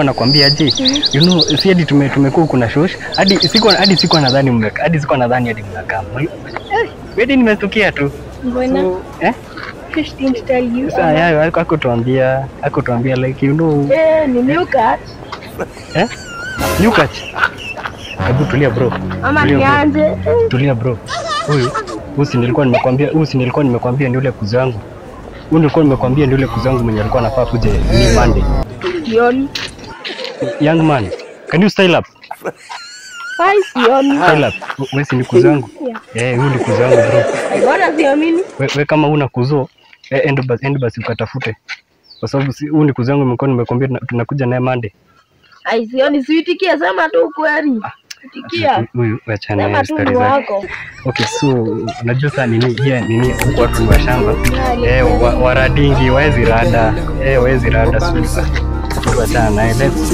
Nakwambia aje, you know, si hadi tumekuwa kuna shosh hadi siku nadhani mmeka hadi siku nadhani hadi mnakaa. Hadi nimetukia tu. Mbona? So, eh? Fish didn't tell you. Sasa yayo hakutuambia like you know. Eh, ni new catch. Eh? New catch. Hebu tulia, bro. Ama Tulia, bro. nianze? Eh, Tulia, bro. Huyu si nilikuwa nimekwambia, huyu si nilikuwa nimekwambia ni yule kuzi wangu. Huyu nilikuwa nimekwambia ni yule kuzi wangu mwenye alikuwa anafaa kuja ni Monday. Sioni. Young man, can you style up? Hai, sioni. Style up. Wewe si ni kuzi wangu? Yeah. Eh, huyu ni kuzi wangu, bro. Ai, bora siamini. We kama una kuzo, endo basi ukatafute. Kwa sababu si huyu ni kuzi wangu, nimekuwa nimekwambia tunakuja naye Monday. Ai, sioni, siitikie, sema tu ukweli. Itikia. Huyu achana Sema na tu story ni zake. wako. Okay, so unajua saa nini here nini huku watu ni wa shamba. Eh, waradingi waezi rada. Eh, waezi rada, so achana naye. Let's